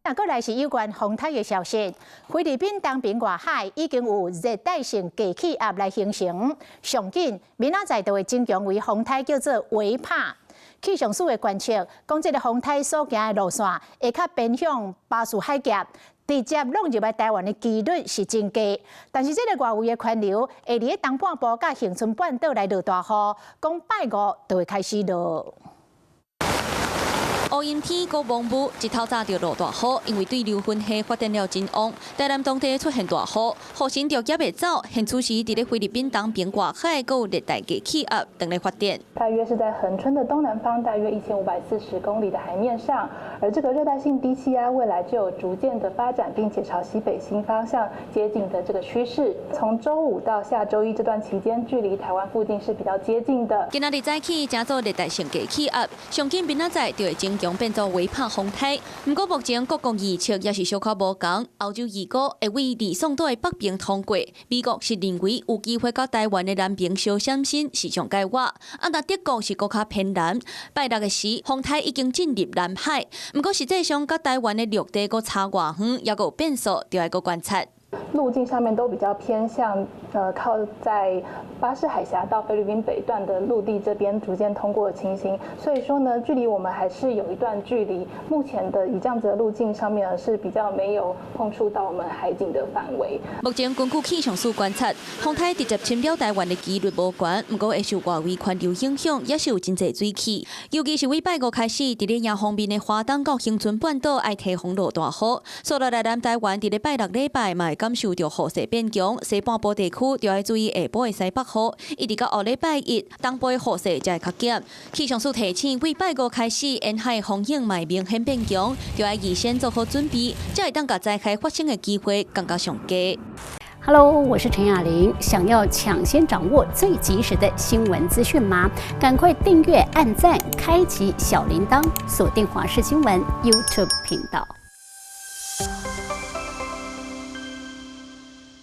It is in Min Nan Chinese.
那閣來是有關風颱的消息，菲律賓東爿外海已經有熱帶性低氣壓來形成，上緊明仔載就會增強為風颱，叫做維帕。氣象署的觀測，講這个風颱所行的路線會較偏向巴士海峽，直接弄入來台灣的幾率是真低。但是這个外圍的環流會佇咧東半部佮恆春半島來落大雨，講拜五就會開始落。烏陰天閣濛霧，一透早就落大雨，因為對流雲系發展了真旺，台南當地出現大雨，雨神就猶袂走。現此時佇咧菲律賓東爿外海，閣有熱帶低氣壓正咧發展。大約是在恆春的東南方，大約1540公里的海面上，而這個熱帶性低氣壓未來就有逐漸的發展，並且朝西北西方向接近的這個趨勢。從週五到下週一這段期間，距離台灣附近是比較接近的。今仔日早起，成做熱帶性低氣壓，上緊明仔載就會增強變做維帕風颱。毋過目前各國預測也是小可無仝。歐洲預估會為呂宋島的北爿通過，美國是認為有機會佮台灣的南爿相閃身是上蓋倚。啊，若德國是閣較偏南。拜六的時，風颱已經進入南海，毋過實際上佮台灣的陸地閣差偌遠，猶閣有變數，著愛閣觀察。路徑上面都比較偏向，靠在巴士海峽到菲律賓北段的陸地這邊逐漸通過的情形，所以說呢，距離我們還是有一段距離。目前的以這樣子的路徑上面是比較沒有碰觸到我們海景的範圍。目前根據氣象署觀察，風颱直接侵擾台灣的幾率無懸，毋過會受外圍環流影響，也是有真濟水汽。尤其是為拜五開始，佇咧迎風面的花東到恆春半島愛提防落大雨。所落來南台灣佇咧拜六禮拜嘛會感受著雨勢變強，西半部地區就愛注意下晡的西北雨，一直到後禮拜一，東部的雨勢才會較減。氣象署提醒，為拜五開始，沿海風湧嘛會明顯變強，就愛預先做好準備，才會當共災害發生的機會降到上低。 Hello，我是陳雅玲。想要搶先掌握最及時的新聞資訊嗎？趕快訂閱、按讚、開啟小鈴鐺，鎖定華視新聞 YouTube 頻道。